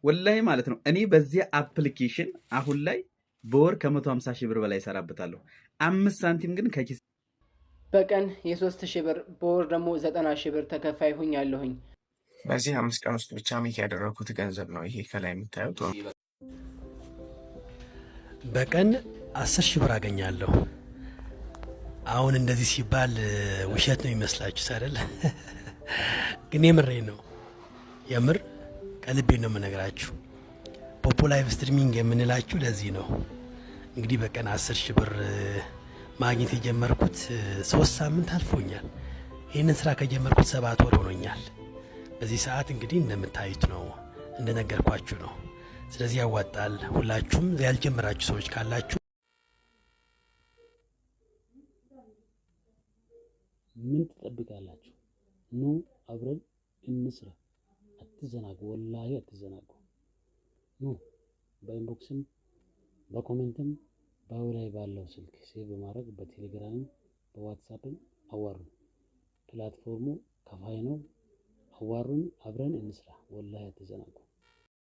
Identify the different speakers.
Speaker 1: ወላሂ ማለት ነው። እኔ በዚህ application አሁን ላይ በወር ከ150 ሺህ ብር በላይ እሰራበታለሁ። 5 ሳንቲም ግን ከኪስ
Speaker 2: በቀን የ3,000 ብር፣ በወር ደግሞ 90,000 ብር ተከፋይ ሁኛለሁኝ።
Speaker 3: በዚህ 5 ቀን ውስጥ ብቻ make ያደረኩት ገንዘብ ነው ይሄ ከላይ የምታዩት።
Speaker 4: በቀን 10,000 ብር አገኛለሁ። አሁን እንደዚህ ሲባል ውሸት ነው ይመስላችሁ አይደል? ግን የምሬ ነው። የምር ከልቤ ነው የምነግራችሁ። Poppo live streaming የምንላችሁ ለዚህ ነው። እንግዲህ በቀን 10,000 ብር ማግኘት የጀመርኩት 3 ሳምንት አልፎኛል። ይህንን ስራ ከጀመርኩት 7 ወር ሆኖኛል። በዚህ ሰዓት እንግዲህ እንደምታዩት ነው፣ እንደነገርኳችሁ ነው። ስለዚህ ያዋጣል። ሁላችሁም ያልጀመራችሁ ሰዎች ካላችሁ
Speaker 5: ምን ትጠብቃላችሁ? ኑ አብረን እንስራ። አትዘናጉ፣ ወላሂ አትዘናጉ። ኑ በ inbox ም በ comment ም bio ላይ ባለው ስልክ save በማድረግ በቴሌግራምም በዋትሳፕም አዋሩን። Platform ኡ ከፋይ ነው። አዋሩን፣ አብረን እንስራ። ወላሂ አትዘናጉ።